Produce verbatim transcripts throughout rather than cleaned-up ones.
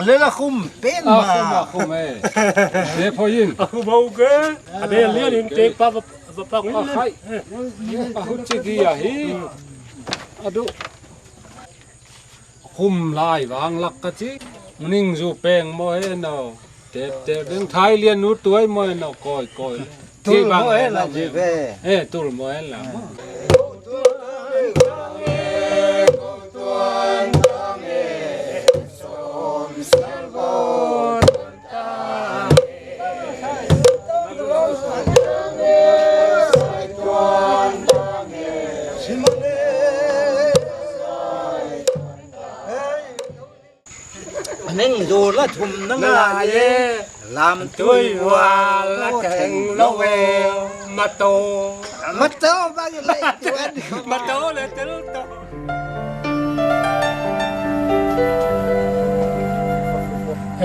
Le la khum pen ma. A khum, a khum e. Le phoyin. A khum ho ke. A de lian in te pa va pa pa. A khai. A khut ci di a hi. A du. Khum lai vang lak ka ci. Ning zu peng mo he no. Tep tep ding thai lian nu tuai mo he no koi koi. Tul mo he la ji ve. Eh, tul mo he la. Ning zu la thum na ngai e. Lam tui wa la theng lo e. Mato. Mato bang le tuan. Mato le tel to.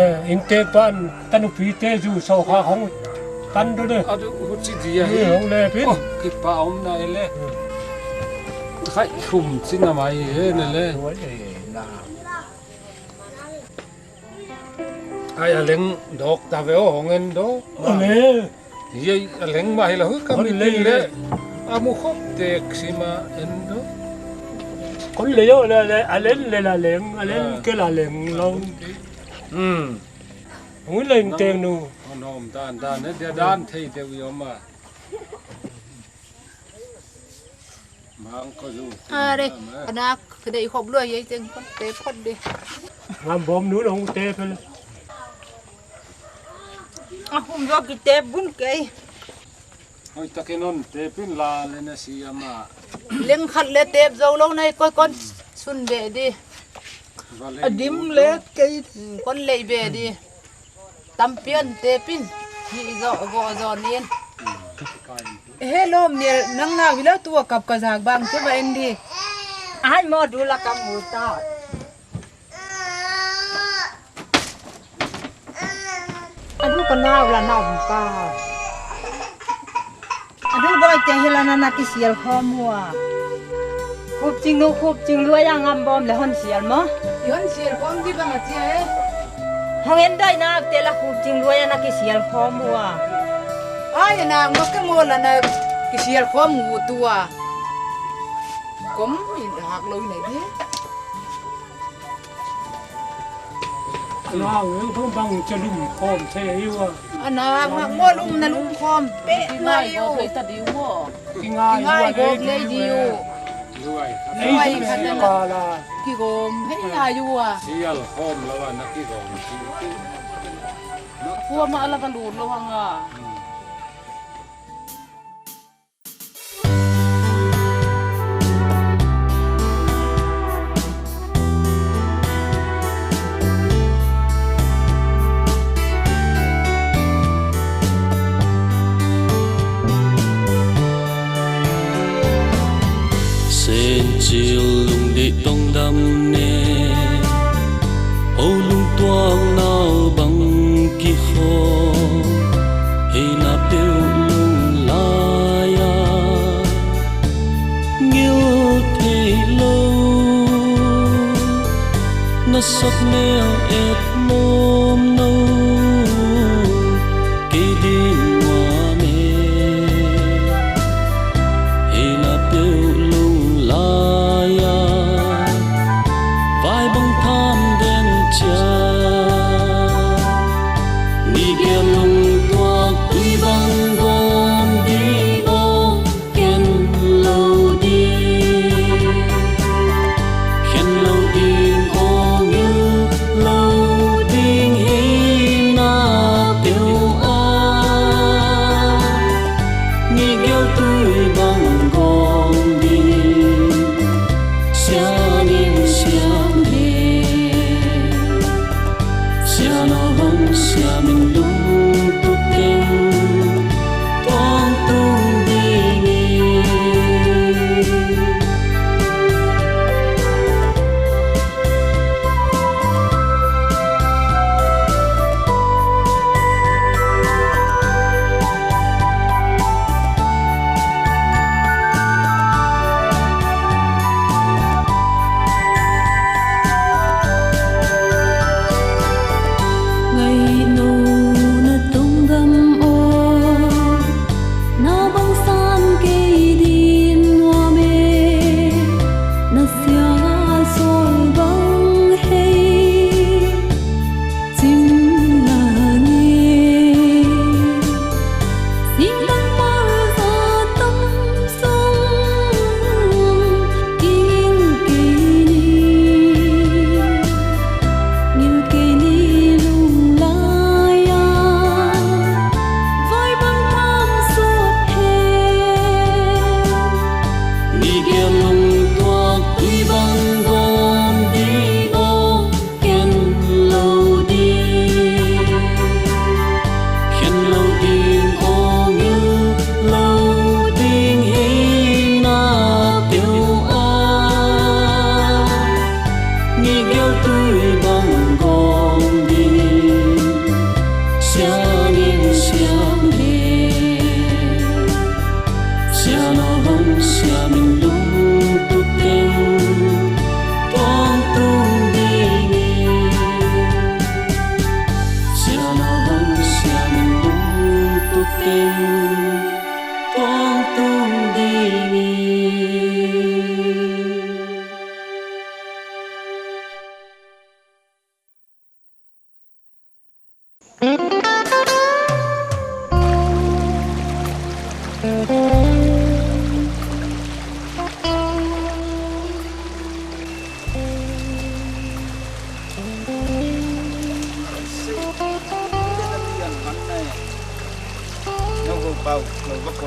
Eh, innte pan tanu pite zu so kha hong tan do de. A du hu ci di a hi. Eh, hong le pin. Oh, kipa om na e le. Khai khum ci na mai he ne le. Ai a leng dok ta ve o hong en do. Ole. Ye a leng ma hi la hui ka mi le. A mu khop tek sima en do. Kon le yo le le a len le la leng a len ke la leng lo. Hmm. Hong leng tek nu. Hong om dan dan ne dia dan thei deuh i om a. Are, anak ka dei khop lua ye teng kon te khot de. Ngam bom nu long te pel. A hum zo ki te bun kei. Hoi takin on te pin la le na si ama. Leng khat le te zo lo nai koi kon sun be di. A dim le kei. Kon lei be di. Tampian tepin hi zo go zo nin. He lom ni nang na vila tua kap ka zak bang che ba en di. Ai mo du la kam mu ta. Adu ka nau la nau ka. Adu boy te hi la na na kisial khom hua. Khup cing nu khup cing luai a ngam bom le hon sial mo. I hon sial khom di bang a cia e. Hong en doi na te la khup cing luai a na kisial khom hua. Ai na mo ke mo la na kisial khom ngu tua. Kom in hak lo nei di. Nau, en khong bang ca lum khawm thei hi uh a. A na, ngak maw lum na lum khawm peh ngai uh. Kingai gawk lei di uh. Luai khat na kigawm hei ngai uh a. Sial khawm lo a na kigawm si. Kuamah la ka lut lo hang a. Sencil lungdih tongdam ne. Ho lungtuak nau bang kikhawm, hei na peuh lunglai-ah ngil thei lo, na sak neu et mawm no, kei ding nuam e. Hei na peuh lunglai-a vai bang tham den cia. Ni kia lungtuak tui bang gawm ding aw, ken lo ding. Khen lo ding aw, ngil lo ding hei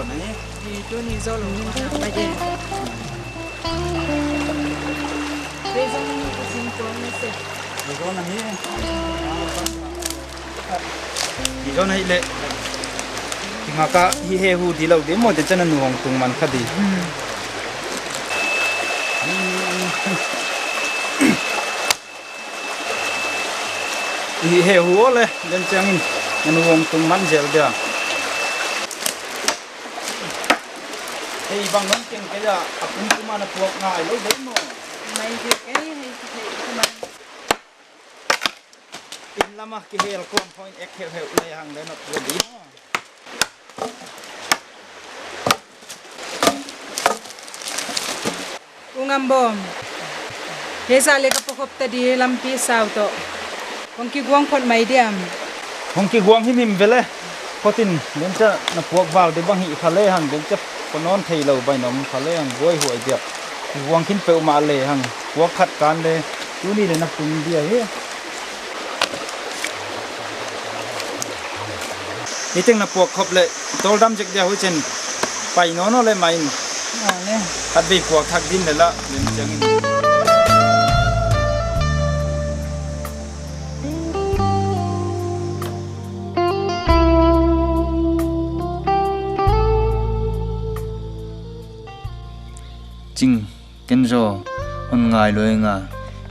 Ni tuni zo lo. Ni zo na hi. Hi zawn ahih leh kingak ah hih he hu di lo ding maw, tua ciang a nu hong tung man kha ding. Hih he hu aw le, den ciangin a nu hong tung man zel dia. Hei bang hong keng kei a, a pum pum a na puak ngai lo ding maw. Mai hi kei hei ki thei ki man. Inn lamah kihel kawm khawng in ek heuhheuh le hang le na tua ding. U Ngam Bawm, hei zah le ka puakhop ta ding lampi sau tawh kong kiguang phot mai diam? Kong kiguang himhim ve le. Phot in, den ciang na puak val ding bang hih kha le hang, den ciang pua nawn thei lo bai na om kha le hang, buai huai diak. Kiguang khin peuhmah le hang, puak khat kan le tuni le na pum dia hi. Hi teng na puak khop le tawldam zek dia, hui cen pai nawn aw le mai in. Khat vei puak thak din le lah, den ciangin. Cing, ken zaw hon ngai lua ing a,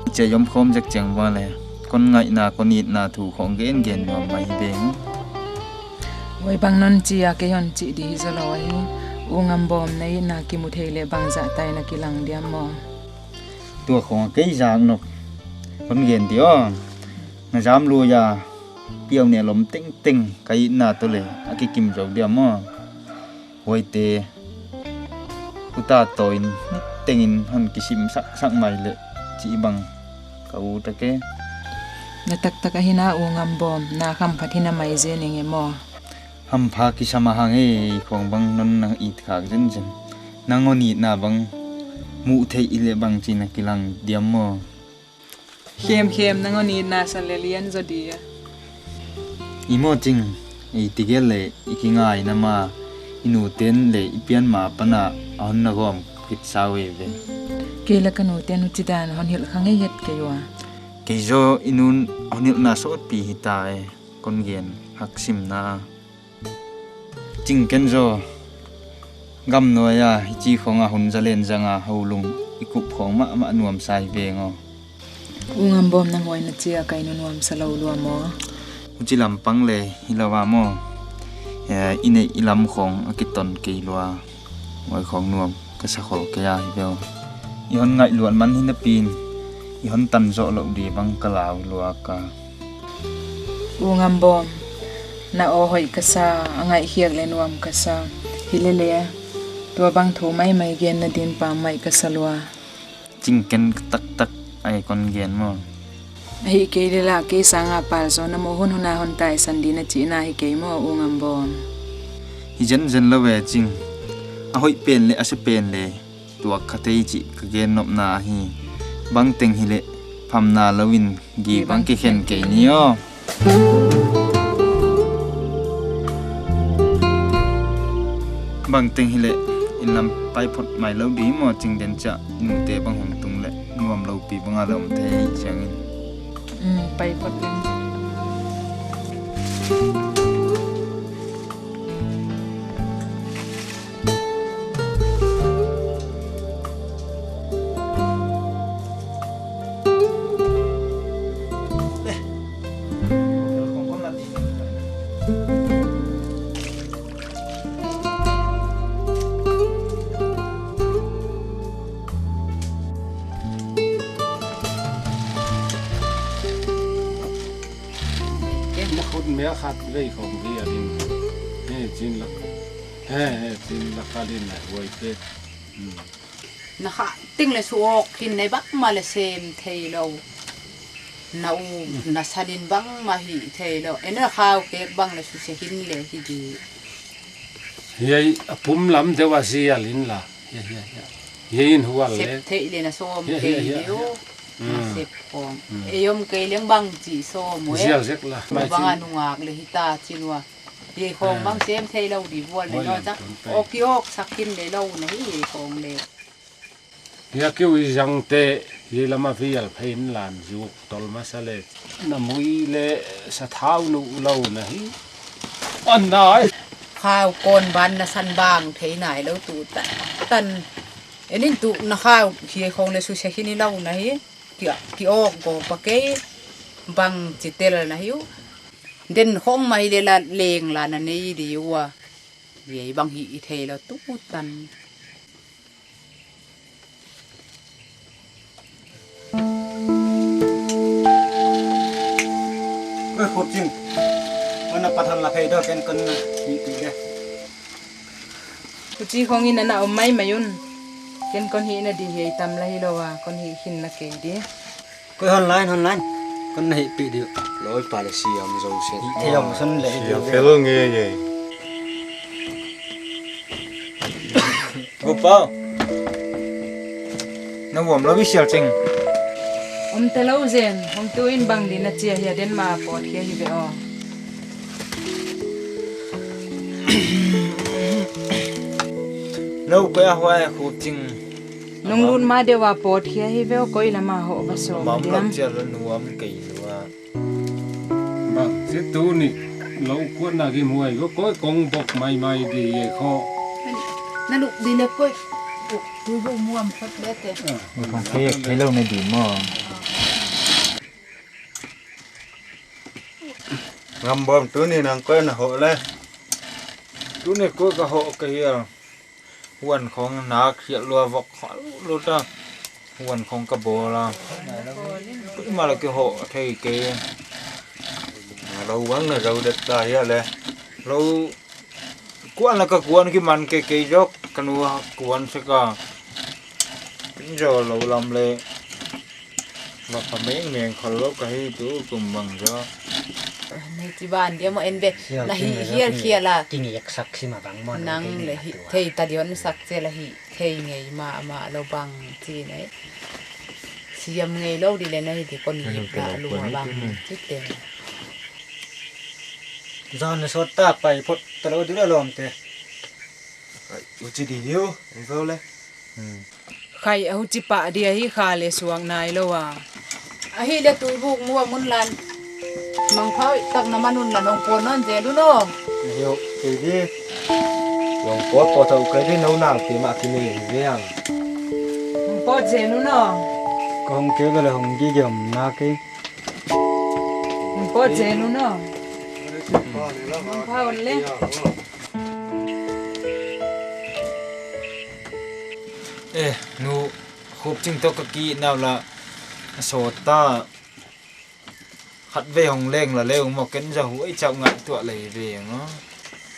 i cia i om khawm zek ciang bang le kon ngaihna kon itna thu khawng gengen nuam mai hi ve ing. Huai bang non ci a kei hon cih ding hi zaw lo ahi. U Ngam Bawm, na itna kimu thei leh bangzah tai na kilang diam maw? Tua khawng a kei zak nop hon gen dih aw. Na zam lui a piau ne lom tengteng ka itna tawh le a kikim zo diam maw? Huaite huta taw in nitengin hon kisim saksak mai leh cih bang ka ut a ke. Na taktak ahi na, U Ngam Bawm, na hamphat hi na mai zen ing e maw? Hampha kisam a hang e, khawng bang non na it khak zenzen. Nang hon itna bang muh theih i leh bang ci na kilang diam maw? Khemkhem nang hon itna sa le lian zaw dih a. I maw Cing, ei tigel le i kingaina ma i nuten le i pian ma pana a hon na gawm khit sau ei ve. Kei le ka nuten huci dan hon hilh kha ngei het kei ua. Kei zaw i nun hon hilhna sawtpi hi ta e, kon gen haksimna a. Cing, ken zaw gamnuai a hici khawng a hun zalen zanga ho lung i kup khawng mahmah nuamsa hi veng aw. U Ngam Bawm, nang huai na cia ka i nunuamsa lo lua maw? Huci lampang le hi lo a maw? Eh, i neih i lam khawng a kiton kei lua. Huai khawng nuam ka sa khol kei a hi veu. I hon ngaih luat man hi napi in i hon tan zawh loh dih bang ka lau luak a. U Ngam Bawm, na aw hoih ka sa, a ngaihkhiak le nuam ka sa. Hi lele, tua bang thu maimai gen nadin pammaih ka sa lua. Cing, ken taktak ai kon gen maw? Ahi kei le lah, kei sanga pal zaw na muh hun huna hon taisan dih na cihna hi kei maw, U Ngam Bawm? Hi zenzen lo ve Cing. A hoih pen le a sia pen le tuak kha thei cih ka gen nopna ahi. Bangteng hileh phamna loin gi bang kikhen kei ni aw. Bangteng hileh inn lam pai phot mai lo dih maw Cing, den ciah i nute bang hong tung leh nuam lopi banga le om thei ciangin. Um, pai phot ding. Ken ma khut mia khat vei khawng hi a ding. He, cin lak. He, he, cin lak a ding le huai te. Hmm. Na khah ting le su awk khin nei bangmah le sem thei lo. Na u, na sanin bangmah hih thei lo. En a khau kek bang le su sia hin le hi di. Hiai a pum lam deuh a zial in la. Hiai, hiai, hiai. Hiai in hual le. Sep theih le na sawm kei deuh. Na sep khawng. Ei om kei leng bang ci sawm uh e. Zial zek la. Bang a nungak le hita ci lua. Hiai khawng bang sem thei lo di bual le no cang. Awk i awk sak khin le lo na hi hiai khawng le. Hia kiu i zangte hiai lama vial phei in lan zuk tol masa le na mui le sathau nuh lo na hi. An nai. Khau kawn ban na san bang thei nai lo tu tan tan. En in tu na khau hiai khawng le susia khin i lo na hi. Ki, ki awk go pa kei bang ci tel na hi uh. Den khawng mai le la leng la na nei di uh a. Viai bang hi i thei lo tu tan. Oi, Khup Cing. Mana pathan la phei do ken kon na hi ti de. Kuci khawng in a na om maimai un. Ken kon hih na di hiai tam la hi lo a, kon hih khin na kei di. Koi hon lain, hon lain. Kon na hihpih di uh. Lawi pa le siam zo se. Hih thei om sun le hih thei fel ngei ngei. Go pau. Na uam lo i sial cing. Om ta lo zen, hong tu in bang di na cia hia den ma pawt hia hi ve aw. Lo koi a huai a Khup Cing. Nung lut ma deuh a pawt hia hi ve aw, koi lama hawh va sawm diam. Mam lo cia lo nuam kei lua. Bang, si tu ni lo kuat na ki muai ko koi kong bok mai mai di ye kho. Na luk di le koi. Tui bu muam khot le te. Kong kei kei lo na di maw. Ngam bawm tuni nang koi na hawh le. Tuni koi ka hawh ka hial. Huan khawng nak hial lua vok khal luta. Huan khawng ka bawl a. Koi mah la kihawh thei kei. Lo vang na zo det ta hial le. Lo kuan la ka kuan kiman kei kei zawk ka nu a kuan sek a. Pin zaw lo lam le. Va pha mengmeng khol lo ka hi tu kum bang zaw. Nei ci ban dia maw en ve. Na hi hial khial a. Kingek sak sim a bang maw nang le hi thei ta dion sak cia la hi thei ngei mah mah lo bang ci nei. Siam ngei lo di le na hi di kon hi pha lu a bang ci te. Zan le sawt tak pai phot ta lo di le lawm te. Uci di hiu, en zo le. Khai a huci pah di ahi kha le suak nai lo a. Ahi le tui buk muam un lan. Mangpha tak na man un lan hong pawn nawn zel un aw. Hiu, kei di. Hong pawn pawn tau kei di no nang kei mah kei nei hi ve ang. Hong pawn zel un aw. Ka hong kei ve le hong di di om na kei. Hong pawn zel un aw. Mangpha un le. Eh, nu, Khup Cing tawh ka kih nau la a sawt ta. Khat vei hong leng la leu maw ken za huai cau ngaihtuah lei veng aw.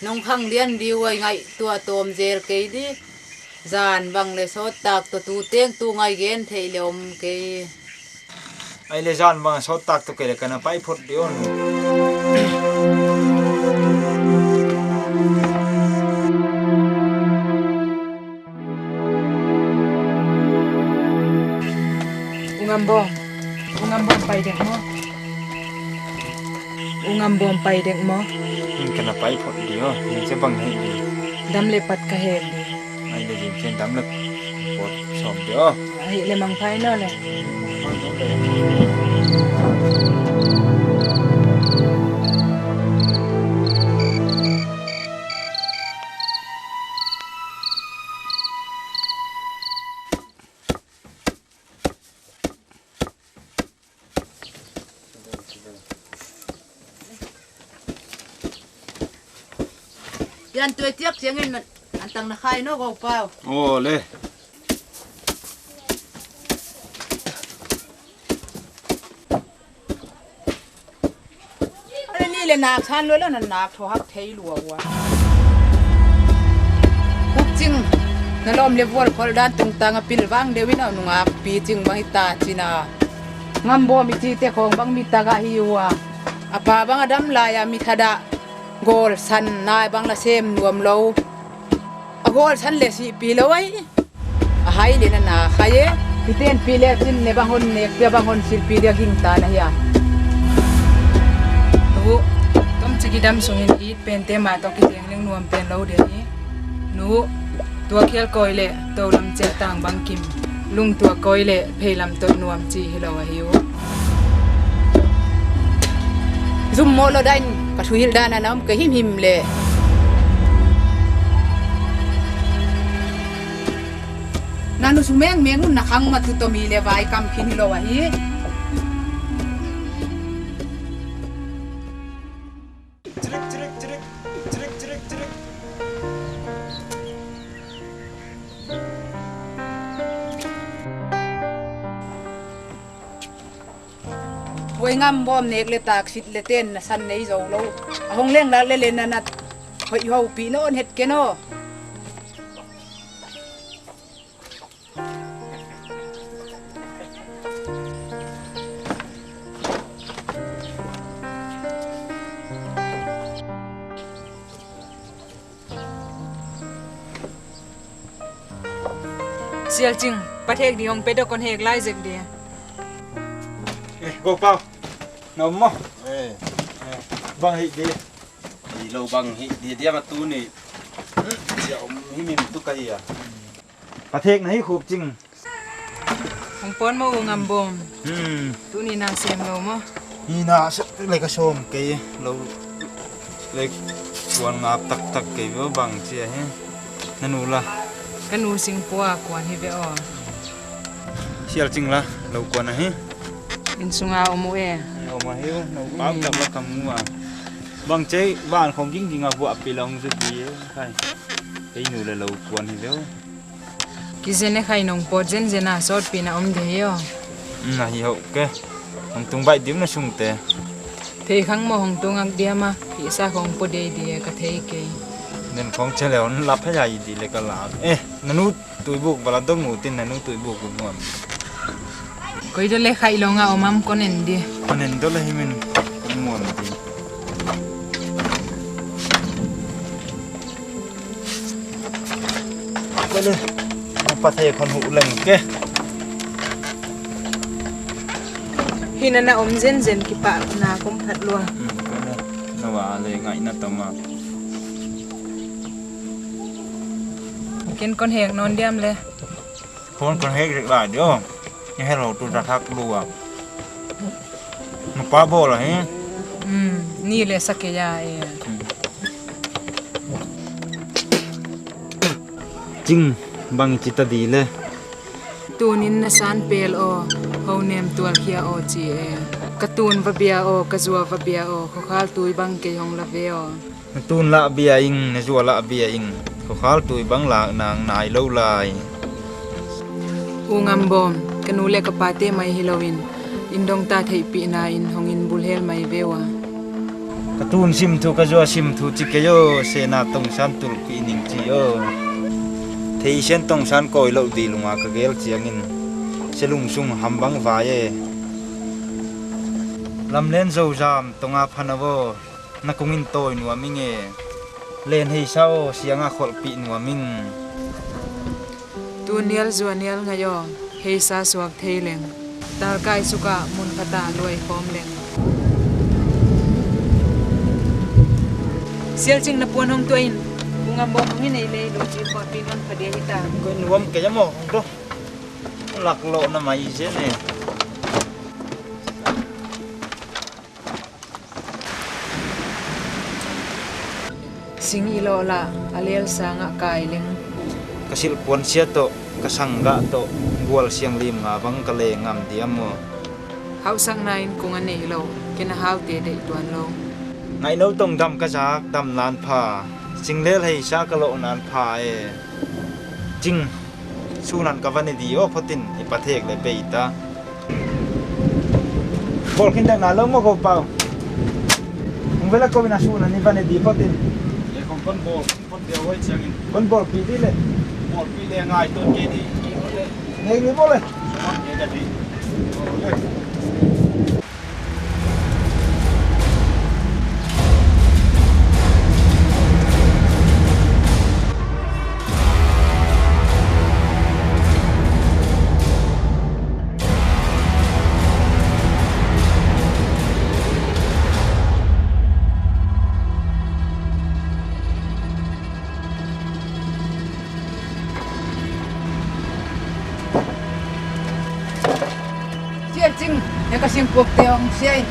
Nong khang lian di huai ngaihtuah tawm zel kei di. Zan bang le sawt tak tawh tu teng tu ngai gen theih le om kei. Ai le zan bang sawt tak tawh kei le ka na pai phot di aw nu. U Ngam Bawm. U Ngam Bawm pai dek maw? U Ngam Bawm pai dek maw? Inn ka na pai phot di aw. Inn cia bang hei di. Dam le pat ka hel di. Ai le zin cia dam le pot sawm di aw. Ai le mangphai naw le. Pian tuai tiak ciangin an tang na khai no ko pau. Aw le. Ni le nak san lua lo na nak tho hak thei lua ua. Khup Cing na lawm le vual khol dan tungtang a pil vang deuh in a nungak pi cing bang i ta cina. Ngam Bawm i cite khawng bang mi tagah hi ua. A pa bang a dam lai a mi thadah gawl san nai bang la sem nuam lo. A gawl san le sihpi lo ai. A hai le na na khai e. Hiten pi le cin ne bang hon nek pia bang hon silpi dia ging ta na hia. Ahu, kam Ci kidam sungin it pente mah tawh kitengleng nuam pen lo ding hi. Nu, tua khial kawi le tolam ciah tang bangkim, lungtua kawi le pheilam tot nuam ci hi lo ahi uh. Zum mawh lo dan ka thuhilh dan a na om ka himhim le. Na nu sumengmeng un na khang matu tomi le vai kam khin hi lo ahi. Huai Ngam Bawm nek le tak sit le ten na san nei zo lo. A hong leng lak le le na nat hoih hopih nawn het ken aw. Sialcing, pathek ding hong pia dok kon hek lai zek ding. Eh, Go Pau. Na om maw? Eh. Eh, bang hih ding. Hi lo bang hih ding diam a tu ni. Sia om hi min tu ka hi a. Pathek na hi Khup Cing. Hong pawn maw U Ngam Bawm? Hmm. Tuni na sem lo maw? Hi na sem le ka sawm kei lo. Le kuan ngap taktak kei ve bang cia hi. Na nu la? Ka nu Singpua kuan hi ve aw. Sialcing la lo kuan ahi. Inn sunga om uh e. Om ahi uh, no pau tak la kam mu a. Bang cei van khong ging ging a buah pi long zu bi e. Khai. Kei nu le lo kuan hi ve aw. Kizen e khai nong pawt zenzen a sawtpihna om ding hi aw. Na hi hoh ke. Hong tung baih dim na sungte. Thei khang maw hong tung ak diam a, pihsa khong pawt dei ding e ka thei kei. Nen khong che le hon lap hei ai ding le ka lak. Eh, na nu tuibuk bala dong u tin na nu tuibuk u nuam. Koi do le khai lo nga om am kon en ding. Kon en do le hi min kon muam ding. Kole, na pathei khon huh leng ke. Hi na na om zenzen kipahna kom phat lua. Hmm, kole, na wa le ngaihna tama. Ken kon hek nawn diam le. Kon kon hek zek lai dio. Ni hello tu ta thak lua. Nupa bawl ahi. Hmm, ni le sa kei a e. Cing bang ci ta di le. Tunin na san pel aw, ho nem tualkhia aw ci e. Ka tun va bia aw, ka zua va bia aw, khuakhal tui bang kei hong la ve aw. Na tun lah bia ing, na zua lah bia ing. Khuakhal tui bang lak nang nai lo lai. U Ngam Bawm, ka nu le ka pate mai hi loin, inn dong ta theihpihna in hong inn bul hel mai ve ua. Ka tun sim thu, ka zua sim thu ci kei aw, sena tongsan tulpih ning ci aw. Theisen tongsan kawi loh dih lunga ka gel ciangin, se lungsung ham bang vai e. Lamlen zozam tonga phan aw aw. Na kungin tawi nuam ing e. Len heisa aw, sianga kholhpih nuam ing. Tu nial zua nial ngaih aw, heisa suak thei leng. Talkai sukah mun khatah luai khawm leng. Sialcing na puan hong tuah in. U Ngam Bawm hong in ei lei lo ci khuapi non phadia hi ta. Ko in nuam kei a maw hong to. Laklawh na mai zen e. Sing i lawh lah a lel sangah kai leng. Ka silhpuan sia tawh, ka sanggah tawh, gual sianglim nga bang ka leng ngam diam maw? Hauhsakna in kung a nei lo, ken a haute deih tuan lo. Ngaihno tong dam ka zak, dam nan pha. Singlel heisa ka lawh nan pha e. Cing. Sunan ka va ne di aw photin i pathek le bei ta. Bawl khin dek na lo maw ko pau. Hong vela ko ina sunan i va ne di photin. Le kong kon bawl, kon bawl pi di le. Bawl pi le ngai ton ke di. Nei ni bawl le. Cing, he ka singkuakte hong sia in.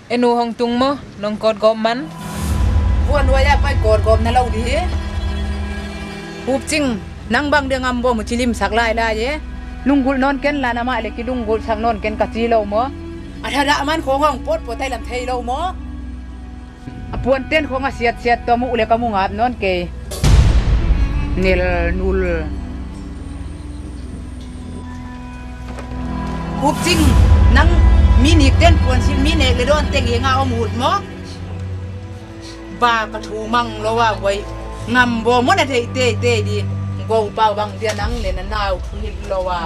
E nu, hong tung maw, nong kawtgawp man? Vuan huai ah pai kawtgawp na lo dih hi. Hup Cing, nang bang dia Ngam Bawm uh cilimsak lailai e. Lunggulh nawn ken la, amah le kilunggulhsak nawn ken ka ci lo maw? A thadah man khawng hong pawtpawt ai lam thei lo maw? A puanten khawng a siatsiat tua muh le ka mu ngap nawn kei. Nel nul. Hup Cing, nang mi nikten puansilh mi nek le dawn teng henga om ut maw? Ba ka thu mang lo a huai Ngam Bawm maw na theih teitei dih. Gopau bang dia nang le na nau thuhilh lo a.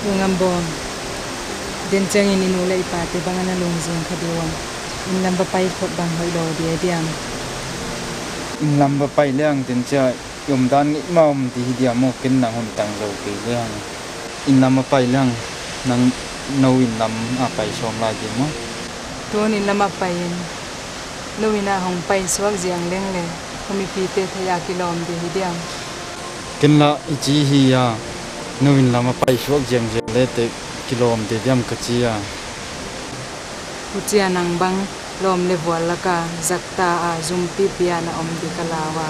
U Ngam Bawm, den ciangin i nu le i pate bang a na lungzing kha dih uh am? Inn lam va pai khop bang hoih lo dih a diam? Inn lam va pai leng den cia i omdan ngeih mah om dih hi diam aw, ken nang hon tang zo kei leng. Inn lam va pai leng nang no inn lam a pai sawm lai dih maw? Tun inn lam a pai in no inn ah hong paisuak ziang leng le ka mipite thei a kilawm dih hi diam? Ken lah i ci hi a, no inn lam a paisuak ziangziang le teh kilawm dih diam ka ci a. Hucia nang bang lawm le vual laka zakta a zumpipi a na om dih ka lau a.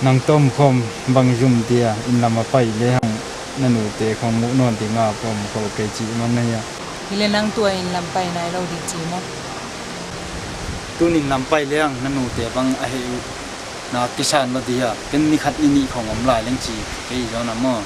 Nang tawm khawm bang zum dih a, inn lam a pai lehang na nute khawng muh nawn ding a pawm kho kei cih man na hi a. Hi le nang tua inn lam pai nai lo dih ci maw? Tun inn lam pai lehang na nute bang a heh uh na kisan lo dih a, ken ni khat ni nih khawng om lai leng ci kei zaw na maw?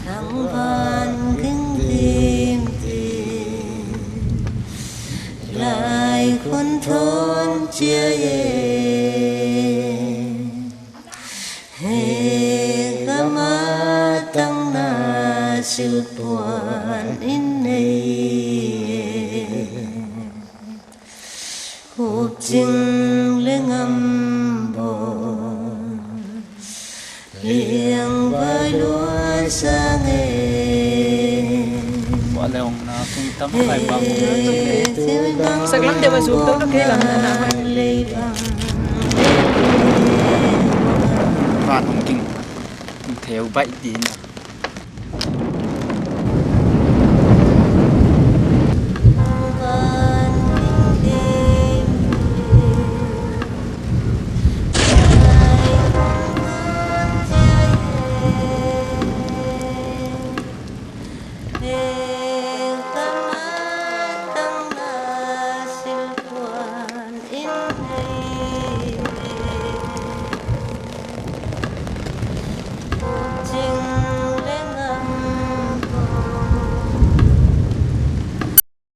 Thangvan ging tim tim lai khun thawn cia e. He gama tangna silpuan in nei e. Hup Cing le Ngam Bawm liang vai lua sang e. Sak lam deuh a zuk to lo kei lam na na. Van hong king. Theu baih dih na.